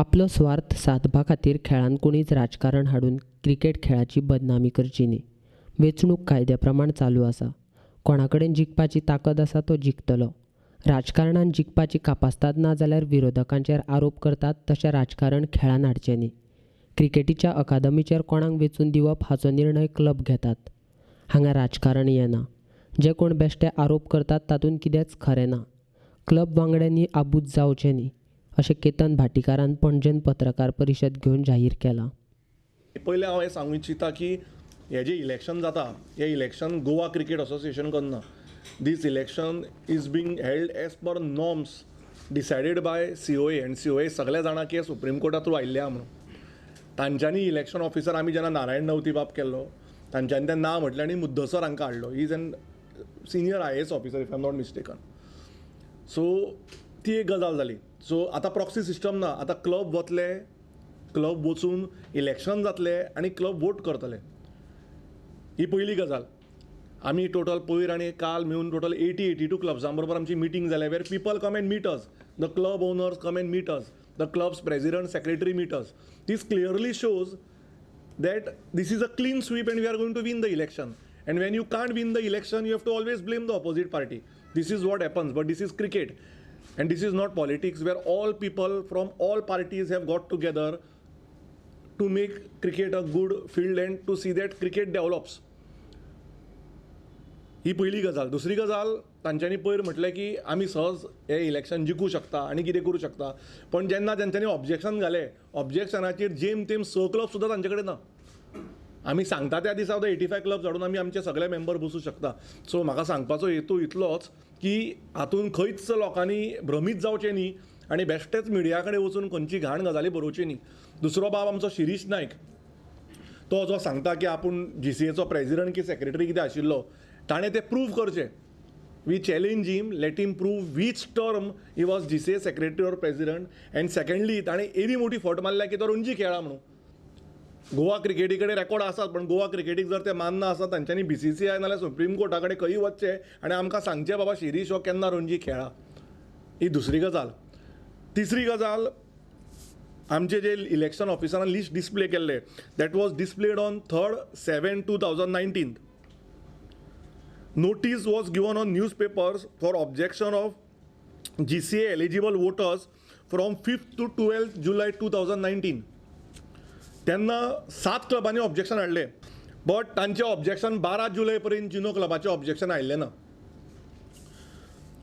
आपलो स्वार्थ सादपा खातीर खेळांत कोणीच राजकारण हाडून क्रिकेट खेळाची बदनामी करची न्ही. वेंचणूक कायद्या प्रमाण चालू आसा. कोणा कडेन जिखपाची ताकद आसा तो जिखतलो. राजकारणान जिखपाची कापास्ताद ना जाल्यार विरोधकांचेर आरोप करतात तशें राजकारण खेळान हाडचें न्ही. क्रिकेटीच्या अकादमीचेर कोणाक वेंचून दिवप हाचो निर्णय क्लब घेतात. हांगा राजकारण येना. जे कोण बेश्टे आरोप करतात तातूंत कितेंच खरें ना. क्लब वांगड्यांनी आबूज जावचें न्ही अशें केतन भाटीकारान पणजेंत पत्रकार परिशद घेवन जाहीर केलां. पयलें हांव हें सांगूंक इच्छिता की हें जें इलेक्शन जाता हें इलेक्शन गोवा क्रिकेट असोसिएशन करना. This election is being held as per norms decided by COA, and COA सगळे जाणा की सुप्रीम कोर्टा थ्रू आयिल्ले आहा म्हणून. तांच्यांनी इलेक्शन ऑफिसर आमी जेन्ना नारायण नवती बाब केल्लो तांच्यांनी तें ना म्हटलें आनी मुद्दसर हांकां हाडलो. He is an senior IAS officer, if I am not mistaken. So ती एक गजाल जाली. सो आतां प्रॉक्सी सिस्टम ना, आतां क्लब वतले, क्लब वचून इलेक्शन जातलें आनी क्लब वोट करतले. ही पयली गजाल. आमी टोटल पयर आनी काल मेळून टोटल 80-82 क्लब्सां बरोबर आमची मिटींग जाल्या, where people come and meet us, the club owners come and meet us, the clubs president, secretary meet us. This clearly shows that this is a clean sweep and we are going to win the election. And when you can't win the election, you have to always blame the opposite party. This is what happens, but this is cricket. And this is not politics, where all people from all parties have got together to make cricket a good field and to see that cricket develops. ही पयली गजाल. दुसरी गजाल, तांच्यांनी पयर म्हटलें की आमी सहज हें इलेक्शन जिखूं शकता आनी कितें करूं शकता, पण जेन्ना तांच्यांनी ऑब्जेक्शन घालें, ऑब्जेक्शनाचेर जेम तेम 6 क्लब सुद्दां तांचे कडेन ना. आमी सांगता त्या दिसा सुद्दां 85 क्लब हाडून आमी आमचे सगळे मेंबर बसूं शकता. सो म्हाका सांगपाचो हेतू इतलोच की हातूंत खंयच लोकांनी भ्रमीत जावचें न्ही आनी बेश्टेच मिडिया कडेन वचून खंयची घाण गजाली बरोवची न्ही. दुसरो बाब आमचो शिरीष नायक, तो जो सांगता की आपूण जीसीएचो प्रेजिडंट की सेक्रेटरी कितें आशिल्लो, ताणें तें प्रूव करचें. We challenge him, let him prove which term he was GCA secretary or president. And secondly, ताणें एदी मोठी फट मारल्या की तो रणजी खेळ्ळा म्हणून. गोवा क्रिकेटी कडेन रेकॉर्ड आसात, पण गोवा क्रिकेटीक जर ते मानना आसा तांच्यांनी बीसीसीआय नाल्यार सुप्रीम कोर्टा कडेन खंय वचचें आनी आमकां सांगचें बाबा शिरीष हो केन्ना रणजी खेळ्ळा. ही दुसरी गजाल. तिसरी गजाल, आमचे जे इलेक्शन ऑफिसरान लिस्ट डिस्प्ले केल्ले, that was displayed on 3rd/7/2019. Notice was given on newspapers for objection of GCA eligible voters from 5th to 12th July 2019. तेन्ना 7 क्लबांनी ऑब्जेक्शन हाडलें, बट तांचें ऑब्जेक्शन 12 जुलय पर्यंत जिनो क्लबाचें ऑब्जेक्शन आयिल्लें ना.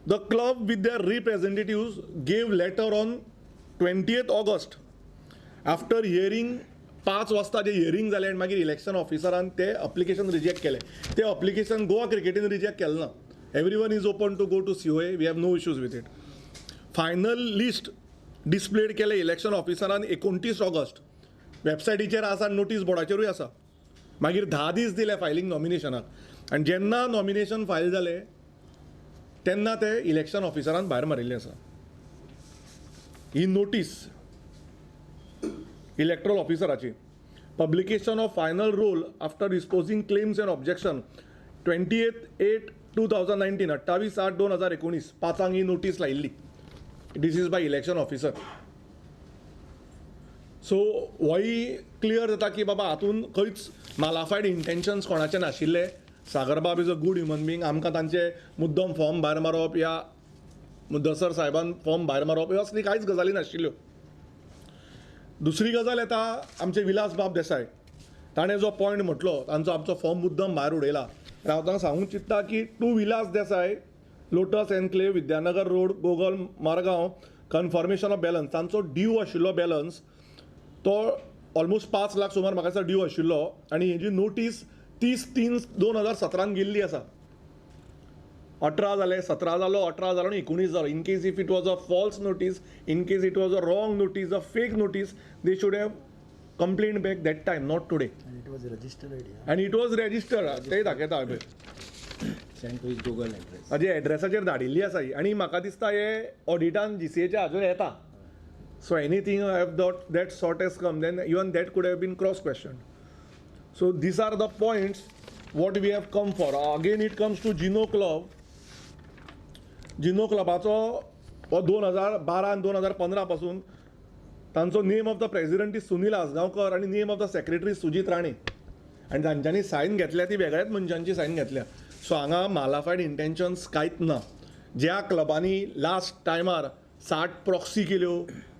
The club with their representatives gave letter on 20th August after hearing. 5 वाजता जे hearing जालें आनी मागीर इलेक्शन ऑफिसरान ते अप्लिकेशन रिजेक्ट केलें. ते अप्लिकेशन गोवा क्रिकेटीन रिजेक्ट केलें ना. Everyone is open to go to COA, we have no issues with it. Final list displayed केलें इलेक्शन ऑफिसरान 29 ऑगस्ट, वेबसायटीचेर आसा, नोटीस बोर्डाचेरूय आसा. मागीर 10 दीस दिले फायलींग नॉमिनेशनाक, आनी जेन्ना नॉमिनेशन फायल जालें तेन्ना ते इलेक्शन ऑफिसरान भायर मारिल्लें आसा. ही नोटीस इलेक्ट्रल ऑफिसराची. Publication of final roll after disposing claims and objection 28/8/2019, 28/8/2019, 5 he notice लायिल्ली. This is by election officer. So होय क्लियर जाता की बाबा हातूंत खंयच मालाफायड इंटेन्शन्स कोणाचे नाशिल्ले. सागरबाब is a good human being. आमकां तांचे मुद्दम फॉर्म भायर मारप या मुद्दसर साहेबान फॉर्म भायर मारप ह्यो असली कांयच गजाली नाशिल्ल्यो. दुसरी गजाल येता आमचे विलास बाब देसाय, ताणें जो पॉयंट म्हटलो तांचो आमचो फॉर्म मुद्दम भायर उडयला. हांव तांकां सांगूंक चिंत्ता की to Vilas Desai, Lotus Enclave, Vidyanagar road, Gogol, Margao, confirmation of balance. तांचो ड्यू आशिल्लो बॅलन्स तो ऑलमोस्ट 5 लाख सुमार म्हाका दिसता ड्यू आशिल्लो, आनी हेजी नोटीस 30/3/2017 गेल्ली आसा. 18 जाले, 17 जालो, 18 जालो आनी 19 जालो. In case if it was a false notice, in case it was a wrong notice, a fake notice, they should have complain back that time, not today. And it was registered. And it was registered, तेय दाखयता हांव पळय. Sent to his Google address. हाजे एड्रेसाचेर धाडिल्ली आसा ही, आनी म्हाका दिसता हे ऑडिटान जीसीएच्या हाजून येता. So anything have that sort has come, then even that could have been cross question. So these are the points what we have come for. Again it comes to Gino Club. Gino क्लबाचो हो 2012 आनी 2015 पासून तांचो name of the president is Sunil Ajgaonkar आनी name of the secretary Sujit Rane. आनी तांच्यांनी sign घेतल्या ती वेगळ्याच मनशांची सायन घेतल्या. सो हांगा मालाफायड इंटेन्शन्स कांयच ना. ज्या क्लबांनी लास्ट टायमार 60 प्रॉक्सी केल्यो,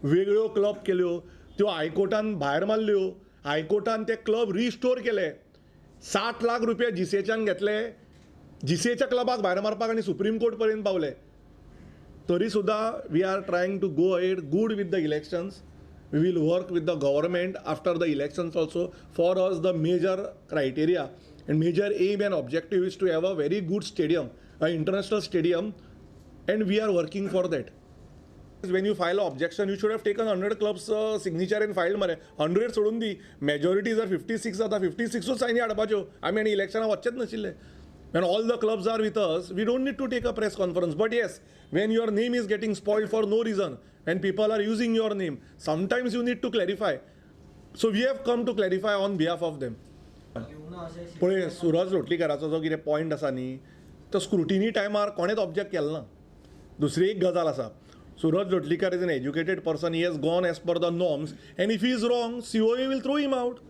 वेगळ्यो क्लब केल्यो, त्यो हायकोर्टान भायर मारल्यो, हायकोर्टान ते क्लब रिस्टोर केले, 60 लाख रुपया जीसीएच्यान घेतले, जीसीएच्या क्लबाक भायर मारपाक आनी सुप्रीम कोर्ट पर्यंत पावले, तरी सुद्दां we are trying to go ahead good with the elections. We will work with the government after the elections also. For us, the major criteria and major aim and objective is to have a very good stadium, a international stadium, and we are working for that. When you file objection, you should have taken 100 clubs signature and filed मरे. 100 सोडून दी, majority जर 56 जाता, 56ूच सायनी हाडपाच्यो. आमी आनी इलेक्शनाक वचचेच नाशिल्ले. When all the clubs are with us, we don't need to take a press conference. But yes, when your name is getting spoiled for no reason, when people are using your name, sometimes you need to clarify. So we have come to clarify on behalf of them. पळय, सुरज लोटलीकराचो जो कितें point आसा न्ही, तो scrutiny टायमार कोणेच object केलो ना. दुसरी एक गजाल आसा, Suraj Lotlikar is an educated person. He has gone as per the norms, and if he is wrong, COA will throw him out.